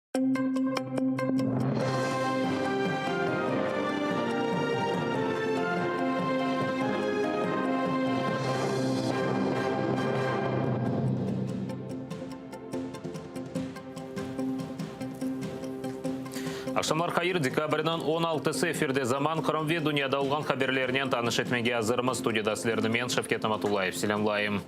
Aqşamlar hayır, dekabrniñ 16-sı efirde Zaman, Qırım ve dünyada olğan haberlernen tanış etmege azırmız. Studiyada sizlerni men, Şevket Namatullayev, selâmlayım.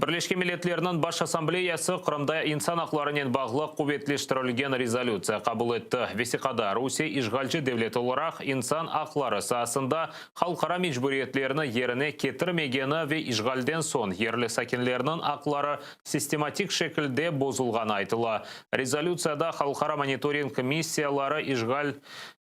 Birleşken Milletlerniñ Baş Assambleyası Qırımda insan aqlarınen bağlı quvetleştirilgen rezolütsiya qabul etti. Vesiqada Rusiye işğalci devlet olaraq insan aqları saasında halqara mecburiyetlerini yerine ketirmegeni ve işğalden soñ yerli sakinlerniñ aqları sistematik şekilde bozulğanı aytıla. Rezolütsiyada halqara monitoring missiyaları işğal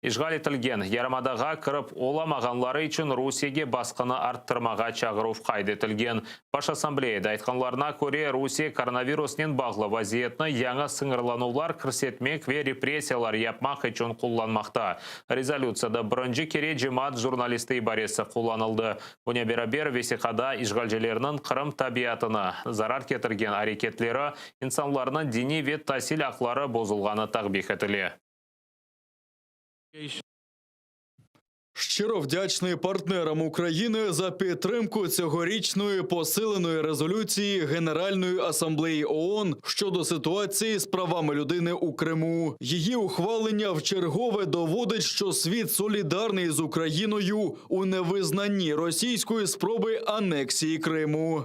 İşğal etilgen yarımadağa kirip olamağanları içün Rusiyege basqını arttırmağa çağıruv qayd etilgen. Baş Assambleyada aytqanlarına köre, Rusiye koronavirusnen bağlı vaziyetni yañı sıñırlanuvlar kirsetmek ve repressiyalar yapmaq içün qullanmaqta. Rezolütsiyada birinci kere cemaat jurnalisti ibaresi qullanıldı. Bunen beraber, vesiqada işğalcilerniñ Qırım tabiatına zarar ketirgen areketleri, insanlarnıñ diniy ve tasil aqları bozulğanı takbih etile. Щиро вдячний партнерам України за підтримку цьогорічної посиленої резолюції Генеральної асамблеї ООН щодо ситуації з правами людини у Криму. Її ухвалення вчергове доводить, що світ солідарний з Україною у невизнанні російської спроби анексії Криму.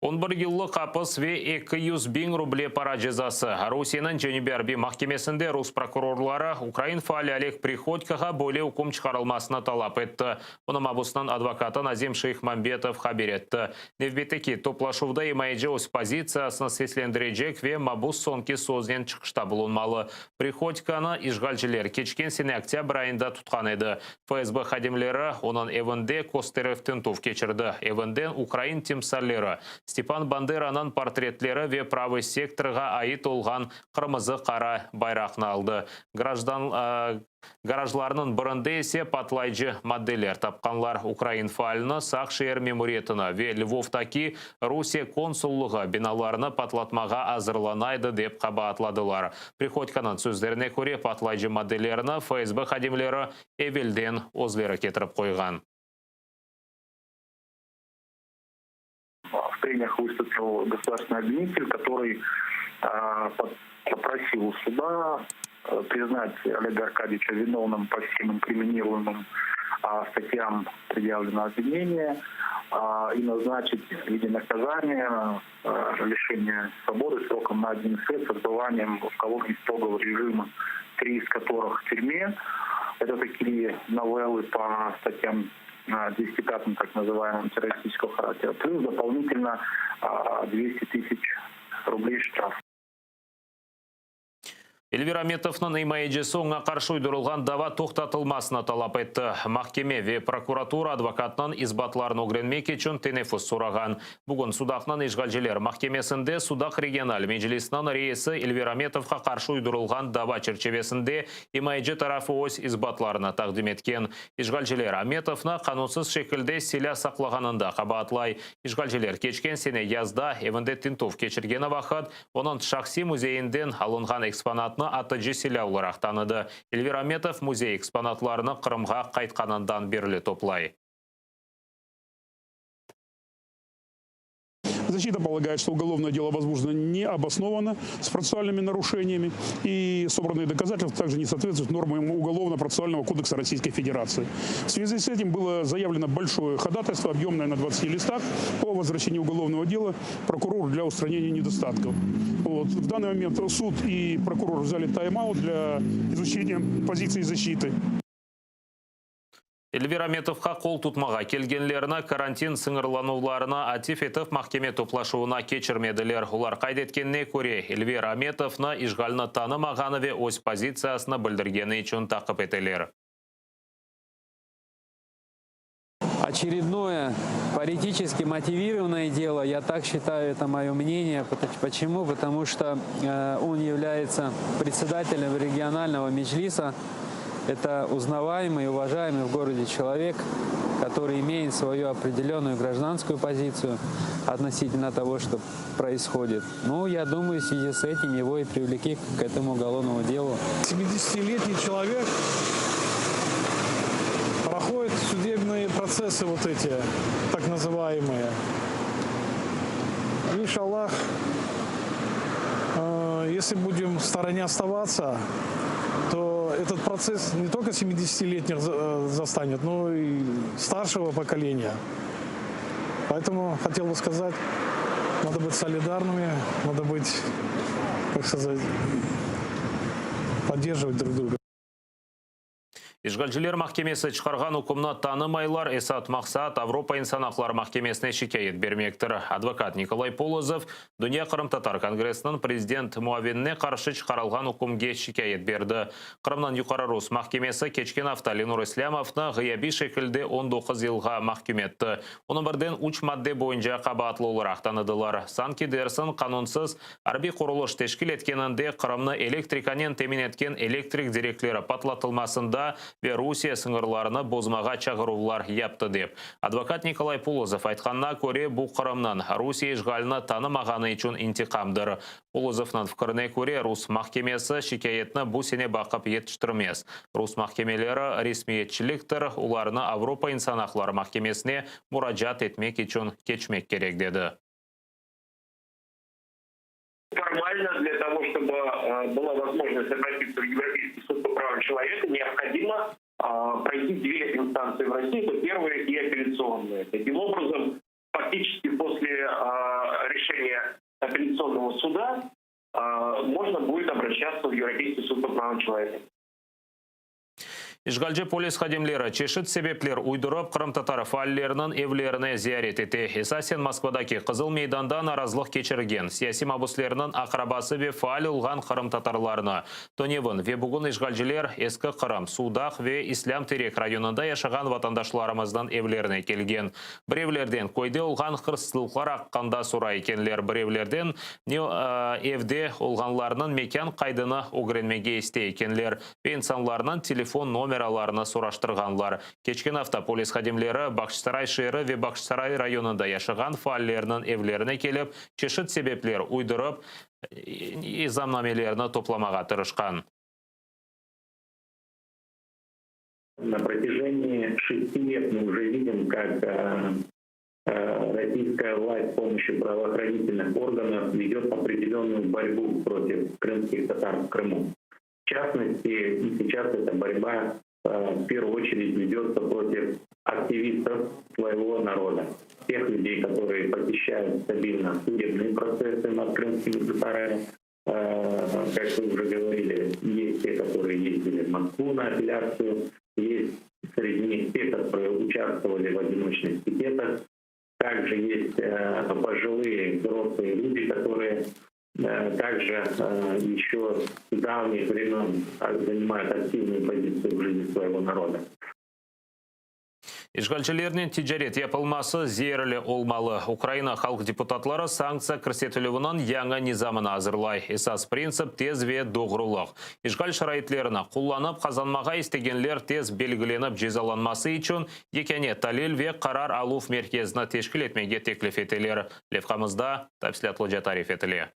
11 yıllıq apis ve 200 biñ ruble para cezası. Rusiyeniñ Cenübiy arbiy mahkemesinde rus prokurorları ukrain faali Oleg Prihodkoğa böyle üküm çıqarılmasını talap etti. Bunı mabusnıñ advokatı Nazim Şeyhmambetov haber etti. Nevbetteki toplaşuvda imayeci öz pozitsiyasını seslendirecek ve mabus soñki söznen çıqışta bulunmalı. Prihodkonı işğalciler keçken sene oktâbr ayında tutqan edi. FSB hadimleri onıñ evinde kösterüv tintüv keçirdi. Evinden ukrain timsalleri, Stepan Banderanıñ portretleri ve Pravıy sektorğa ait olğan qırmızı-qara bayraqnı aldı. Grajdan garajlarnıñ birinde ise patlayıcı maddeler tapqanlar. Ukrain faalini Saq şeer memuriyetini ve Lvovdaki Rusiye konsullığı binalarını patlatmağa azırlana edi, dep qabaatladılar. Prihodkonıñ sözlerine köre, patlayıcı maddelerni FSB hadimleri evelden özleri ketirip qoyğan. В прениях выступил государственный обвинитель, который попросил у суда признать Олега Аркадьевича виновным по всем инкриминируемым статьям предъявленного обвинения и назначить в виде наказания лишение свободы сроком на 11 лет с отбыванием в колонии строгого режима, три из которых в тюрьме. Это такие новеллы по статьям 205 так называемым террористического характера, плюс дополнительно 200 тысяч рублей штраф. Elvir Ametovnıñ imayecisi oña qarşı uydurılğan dava toqtatılmasını talap etti. Mahkeme ve prokuratura advokatnıñ isbatlarını ögrenmek içün teneffüs sorağan. Bugün Sudaqnıñ işğalciler mahkemesinde Sudaq regional meclisiniñ reisi Elvir Ametovğa qarşı uydurılğan dava çerçivesinde imayeci tarafı öz isbatlarını taqdim etken. İşğalciler Ametovnı qanunsız şekilde silâ saqlağanında qabaatlay. İşğalciler keçken sene yazda evinde tintüv keçirgeni vaqıt Onıñ şahsiy müzeyinden alınğan eksponatnı atıcı silâ olaraq tanıdı. Elvir Ametov müzey eksponatlarını Qırımğa qaytqanından berli toplay. Защита полагает, что уголовное дело возбуждено необоснованно, с процессуальными нарушениями, и собранные доказательства также не соответствуют нормам Уголовно-процессуального кодекса Российской Федерации. В связи с этим было заявлено большое ходатайство, объемное на 20 листах, о возвращении уголовного дела прокурору для устранения недостатков. Вот. В данный момент суд и прокурор взяли тайм-аут для изучения позиции защиты. Elvir Ametovqa qol tutmağa kelgenlerni karantin sıñırlanuvlarına atif etip mahkeme toplaşuvına keçirmediler. Olar qayd etkenine köre, Elvir Ametovnı işğalni tanımağanı ve öz pozitsiyasını bildirgeni içün taqip eteler. Очередное политически мотивированное дело, я так считаю, это мое мнение. Почему? Потому что он является председателем регионального меджлиса. Это узнаваемый и уважаемый в городе человек, который... который имеет свою определенную гражданскую позицию относительно того, что происходит. Ну, я думаю, в связи с этим его и привлекли к этому уголовному делу. 70-летний человек проходит судебные процессы вот эти, так называемые. Иншаллах, если будем в стороне оставаться, то этот процесс не только 70-летних застанет, но и старшего поколения. Поэтому хотел бы сказать, надо быть солидарными, надо быть, как сказать, поддерживать друг друга. İşğalciler mahkemesi çıqarğan ükümni tanımaylar, esas maqsat Avropa insan aqları mahkemesine şikâyet bermektir. Advokat Nikolay Polozov Dünya qırımtatar kongressiniñ prezident muavinine qarşı çıqarılğan ükümge şikâyet berdi. Qırımnıñ Yuqarı rus mahkemesi keçken afta Lenur İslâmovnı ğıyabiy şekilde 19 yılğa mahküm etti. Onı birden üç madde boyunca qabaatlı olaraq tanıdılar. Sanki dersiñ qanunsız arbiy qurulış teşkil etkeninde, Qırımnı elektrikanen temin etken elektrik direkleri patlatılmasında ve Rusiye sıñırlarını bozmağa çağıruvlar yaptı dep. Advokat Nikolay Polozov aytqanına köre, bu Qırımnıñ Rusiye işğalini tanımağanı içün intiqamdır. Polozovnıñ fikrine köre, rus mahkemesi şikâyetni bu sene baqıp yetiştirmez. Rus mahkemeleri resmiyetçiliktir, olarnı Avropa insan aqları mahkemesine muracaat etmek içün keçmek kerek, dedi. Формально для того, чтобы была возможность обратиться в Европейский суд по правам человека, необходимо пройти две инстанции в России, это первые и апелляционные. Таким образом, фактически после решения апелляционного суда можно будет обращаться в Европейский суд по правам человека. İşğalci polis hadimleri çeşit sebepler uydurıp qırımtatar faalleriniñ evlerine ziyaret ete. Esasen Moskvadaki Qızıl meydanda narazılıq keçirgen siyasiy mabüslerniñ aqrabası ve faal olğan qırımtatarlarnı. Tünevin ve bugün işğalciler Eski Qırım, Sudaq ve İslâm Terek rayonında yaşağan vatandaşlarımıznıñ evlerine kelgen. Birevlerden köyde olğan hırsızlıqlar aqqında soray ekenler, birevlerden ne evde olğanlarnıñ mekân qaydını ögrenmege istey ekenler ve insanlarnıñ telefon nomeralarını soraştırğanlar. Keçken afta polis hadimleri Bağçasaray şeeri ve Bağçasaray rayonında yaşağan faallerniñ evlerine kelip, çeşit sebepler uydurıp, izaatnamelerni toplamağa tırışqan. На протяжении 6 лет мы уже видим, как российская власть с помощью правоохранительных органов ведет определенную борьбу против крымских татар в Крыму. В частности, и сейчас эта борьба в первую очередь ведется против активистов своего народа, тех людей, которые посещают стабильно судебные процессы над крымскими татарами. Как вы уже говорили, есть те, которые ездили в Москву на апелляцию, есть среди них те, которые участвовали в одиночных пикетах. Также есть пожилые взрослые люди, которые также еще с давних времен занимают активную позицию в жизни своего народа. İşğalcilernen ticaret yapılması zeerli olmalı. Ukraina halq deputatları sanktsiya kirsetilüviniñ yañı nizamını azırlay. Esas printsip tez ve doğrulıq. İşğal şaraitlerini qullanıp qazanmağa istegenler tez belgilenip cezalanması içün yekâne talil ve qarar aluv merkezini teşkil etmege teklif eteler. Levhamızda tafsilâtlıca tarif etile.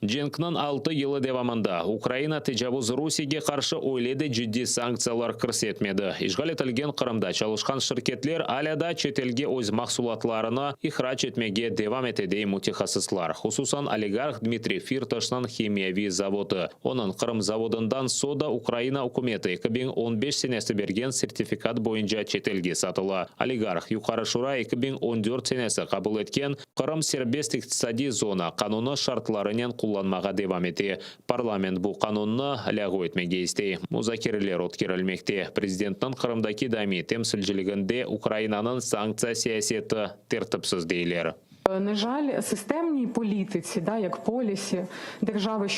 Cenkniñ 6 yılı devamında Ukraina tecavuz Rusiyege qarşı öyle de ciddiy sanktsiyalar kirsetmedi. İşğal etilgen Qırımda çalışqan şirketler alâ da çetelge öz mahsulatlarını ihrac etmege devam ete, dey mütehassıslar. Hususan oligarh Dmitriy Firtaşnıñ himiyaviy zavodı. Onıñ Qırım zavodından soda Ukraina ükümeti 2015 senesi bergen sertifikat boyunca çetelge satıla. Oligarh Yuqarı Şura 2014 senesi qabul etken Qırım serbest iqtisadiy zona qanunı şartlarınen qullanmağa devam ete. Parlament bu qanunnı lâğu etmege istey. Muzakereler ötkerilmekte. Prezidentniñ Qırımdaki daimiy temsilciliginde Ukrainanıñ sanktsiya siyaseti tertipsiz deyler. На жаль, системній політиці, да, як policy держави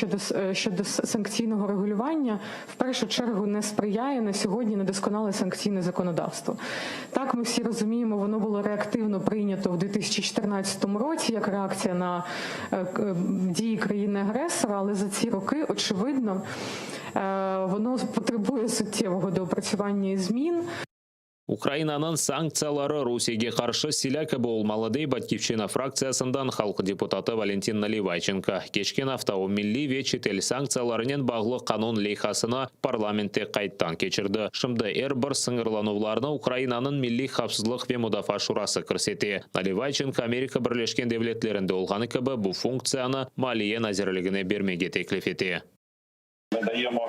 щодо санкційного регулювання, в першу чергу не сприяє на сьогодні недосконале санкційне законодавство. Так, ми всі розуміємо, воно було реактивно прийнято в 2014 році як реакція на дії країни-агресора, але за ці роки, очевидно, воно потребує суттєвого доопрацювання і змін. Ukrainanıñ sanktsiyaları Rusiyege qarşı silâ kibi olmalı, dey Batkivşçina fraktsiyasından halq deputatı Valentin Nalivayçenko. Keçken afta o milliy ve çetel sanktsiyalarınen bağlı qanun leyhasını parlamentte qaydtan keçirdi. Şimdi er bir sıñırlanuvlarnı Ukrainanıñ Milliy havfsızlıq ve mudafaa şurası kirsete. Nalivayçenko Amerika Birleşken Devletlerinde olğanı kibi bu funktsiyanı Maliye nazirligine bermege teklif ete. Ми даємо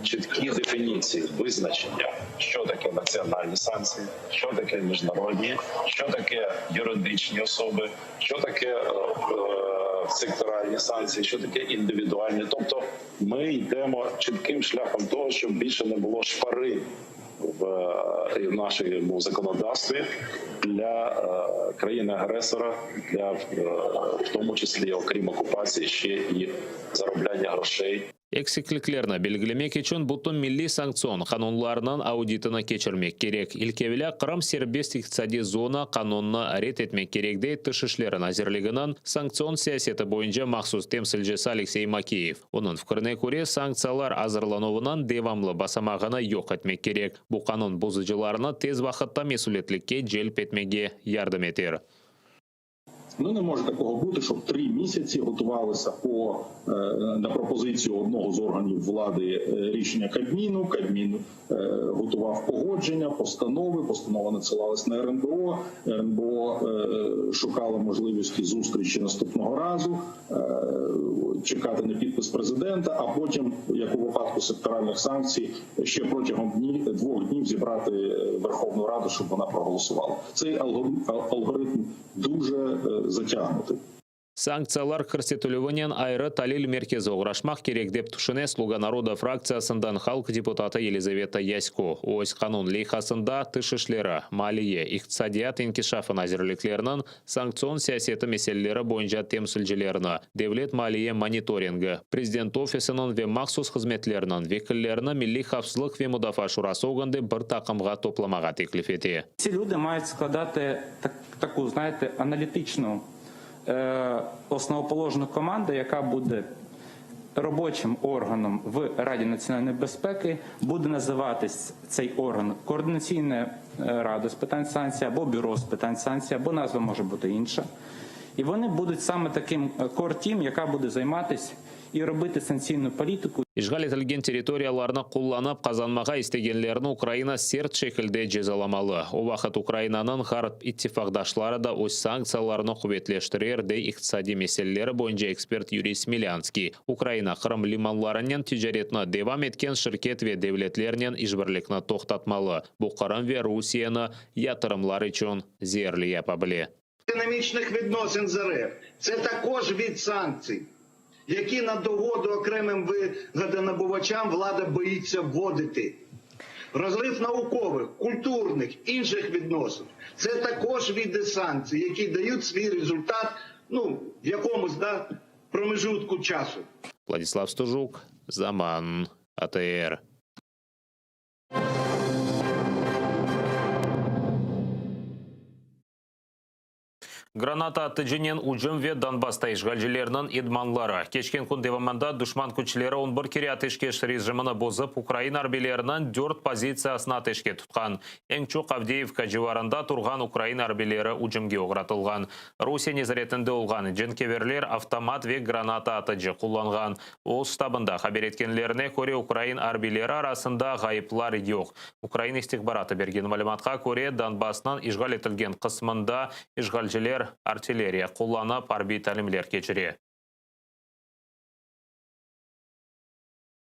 чіткі дефініції, визначення, що таке національні санкції, що таке міжнародні, що таке юридичні особи, що таке е, е, секторальні санкції, що таке індивідуальні. Тобто, ми йдемо чітким шляхом того, щоб більше не було шпари в е, нашому законодавстві для е, країни-агресора, для е, в тому числі, окрім окупації, ще і заробляння грошей. Eksikliklerni belgilemek içün bütün milliy sanktsion qanunlarnıñ auditini keçirmek kerek. İlk evelâ Qırım serbest iqtisadiy zona qanunını red etmek kerek, dey Tış işleri nazirliginiñ sanktsion siyaseti boyunca mahsus temsilcisi Aleksey Makeyev. Onıñ fikrine köre, sanktsiyalar azırlanuvınıñ devamlı basamağını yoq etmek kerek, bu qanun bozucılarnı tez vaqıtta mesülietlikke celp etmege yardım eter. Ну не може такого бути, щоб три місяці готувалися по е, на пропозицію одного з органів влади е, рішення Кабміну. Кабмін е, готував погодження, постанови. Постанова надсилалась на РНБО. РНБО шукала можливості зустрічі наступного разу, чекати на підпис президента, а потім, як у випадку секторальних санкцій, ще протягом дні двох днів зібрати Верховну Раду, щоб вона проголосувала. Цей алгоритм дуже затягнутий. Sanktsiyalar kirsetilüvinen ayrı talil merkezi oğraşmaq kerek, dep tüşüne Sluga naroda fraktsiyasından halq deputatı Yelizaveta Yasko. O, öz qanun leyhasında Tış işleri, Maliye, İqtisadiyat inkişafı nazirlikleriniñ sanktsion siyaseti meseleleri boyunca temsilcilerini, Devlet maliye monitoringi, Prezident ofisiniñ ve mahsus hızmetlerniñ vekillerini Milliy havfsızlıq ve mudafaa şurası ögünde bir taqımğa toplamağa teklif ete. Ці люди мають складати таку, знаєте, аналітичну основоположну команду, яка буде робочим органом в Раді національної безпеки, буде називатись цей орган Координаційна рада з питань санкцій або Бюро з питань санкцій, або назва може бути інша. І вони будуть саме таким кор-тім, яка буде займатися і робити санкційну політику. İşğal etilgen territoriyalarnı qullanıp qazanmağa istegenlerni Ukraina sert şekilde cezalamalı. O vaqıt Ukrainanıñ Ğarp ittifaqdaşları da öz sanktsiyalarını quvetleştirer, dey iqtisadiy meseleleri boyunca ekspert Yuriy Smelânskiy. Ukraina Qırım limanlarınen ticaretini devam etken şirket ve devletlernen işbirlikni toqtatmalı. Bu Qırım ve Rusiyeni yatırımlar içün zeerli yapa bile. Економічних відносин з РФ. Це також від санкцій, які на догоду окремим вигодонабувачам влада боїться вводити. Розрив наукових, культурних, інших відносин. Це також види санкцій, які дають свій результат ну, в якомусь да, промежутку часу. Владислав Стужук, Заман, АТР. Granata atıcınen ücüm ve Donbassta işğalcilerniñ idmanları. Keçken kün devamında duşman küçleri on bir kere ateşkes rejimini bozıp, ukrain arbiyleriniñ dört pozitsiyasını ateşke tutqan. Eñ çoq Avdeyevka civarında turğan ukrain arbiyleri ücümge oğratılğan. Rusiye nezaretinde olğan cenkeverler avtomat ve granata atıcı qullanğan. Öz ştabında haber etkenlerine köre, ukrain arbiyleri arasında ğayıplar yoq. Ukrain istihbaratı bergen malümatqa köre, Donbassnıñ işğal etilgen qısmında işğalciler artilleriya qullanıp, arbiy talimler keçire.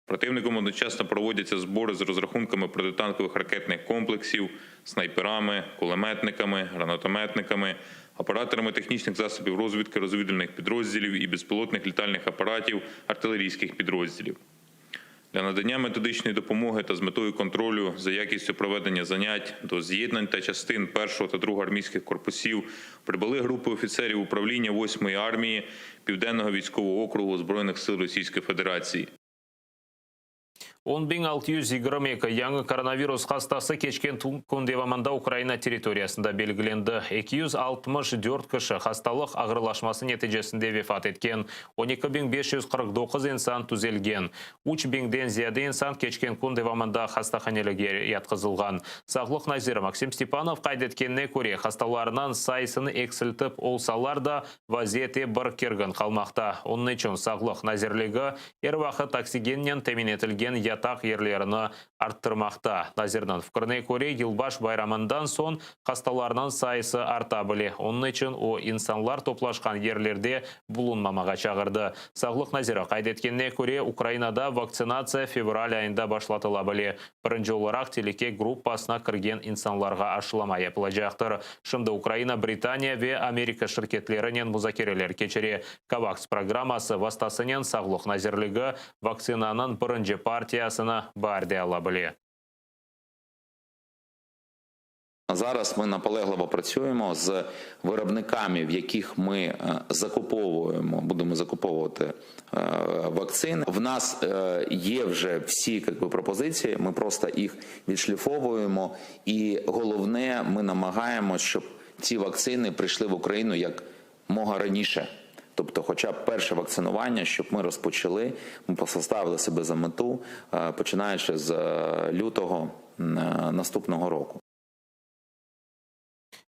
Противником одночасно проводяться збори з розрахунками протитанкових ракетних комплексів, снайперами, кулеметниками, гранатометниками, операторами технічних засобів розвідки, розвідувальних підрозділів і безпілотних літальних апаратів артилерійських підрозділів. Для надання методичної допомоги та з метою контролю за якістю проведення занять до з'єднань та частин 1-го та 2-го армійських корпусів прибули групи офіцерів управління 8-ї армії Південного військового округу Збройних сил Російської Федерації. 10.622 yañı koronavirus hastası keçken kün devamında Ukraina territoriyasında belgilendi. 264 kişi hastalıq ağırlaşması neticesinde vefat etken, 12.549 insan tüzelgen. Üç biñden ziyade insan keçken kün devamında hastahanelerge yatqızılğan. Sağlıq naziri Maksim Stepanov qayd etkenine köre, hastalarnıñ sayısını eksiltip olsalar da, vaziyet ep bir kergin qalmaqta. Onıñ içün Sağlıq nazirligi er vaqıt oksigennen temin etilgen yataq yerlerini arttırmaqta. Nazirniñ fikrine köre, yılbaş bayramından soñ hastalarnıñ sayısı arta bile. Onıñ içün o, insanlar toplaşqan yerlerde bulunmamağa çağırdı. Sağlıq naziri qayd etkenine köre, Ukrainada vaktsinatsiya fevral ayında başlatıla bile. Birinci olaraq telüke gruppasına kirgen insanlarğa aşılama yapılacaqtır. Şimdi Ukraina Britaniya ve Amerika şirketlerinen muzakereler keçire. COVAX programması vastasınen Sağlıq nazirligi vaktsinanıñ birinci partiyasını baarde ala bile. Зараз ми наполегливо працюємо з виробниками, в яких ми закуповуємо, будемо закуповувати вакцини. В нас є вже всі как би, пропозиції. Ми просто їх відшліфовуємо. І головне, ми намагаємося, щоб ці вакцини прийшли в Україну як мога раніше. Тобто, хоча б перше вакцинування, щоб ми розпочали, ми поставили себе за мету, починаючи з лютого наступного року.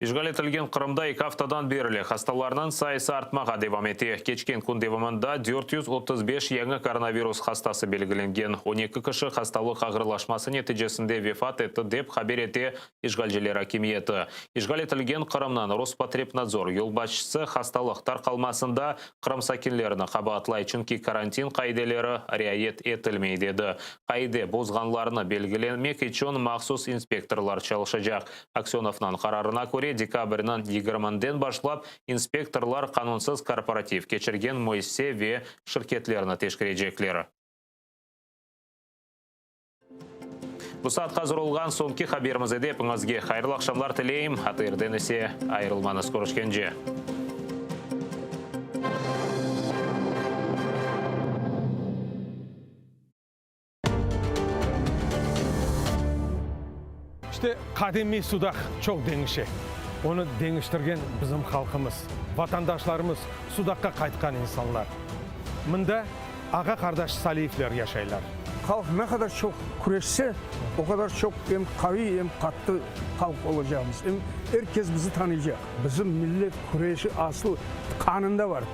İşğal etilgen Qırımda eki aftadan berli hastalarnıñ sayısı artmağa devam ete. Keçken kün devamında 435 yañı koronavirus hastası belgilengen. 12 kişi hastalıq ağırlaşması neticesinde vefat etti, dep haber ete işğalciler akimiyeti. İşğal etilgen Qırımnıñ Rospotrebnadzor yolbaşçısı hastalıq tarqalmasında Qırım sakinlerini qabaatlay, çünki karantin qaideleri riayet etilmey, dedi. Qaide bozğanlarnı belgilemek içün mahsus inspektorlar çalışacaq. Aksönovnıñ qararına köre, dekabrniñ yigirminden başlap inspektorlar qanunsız korporativ keçirgen müessise ve şirketlerni teşkerecekler. Bu saat hazır olğan soñki haberimiz edi. Epiñizge hayırlı aqşamlar tileyim. ATRden ise ayırılmañız. Körüşkence. İşte, qadimiy Sudaq çoq deñişe. Onı deñiştirgen bizim halqımız, vatandaşlarımız, Sudaqqa qaytqan insanlar. Mında ağa-qardaş Saliyevler yaşaylar. Halq ne qadar çoq küreşse, o qadar çoq em qaviy, em qattı halq olacaqmız, em er kes bizi tanıycaq. Bizim millet küreşi aslı qanında bar.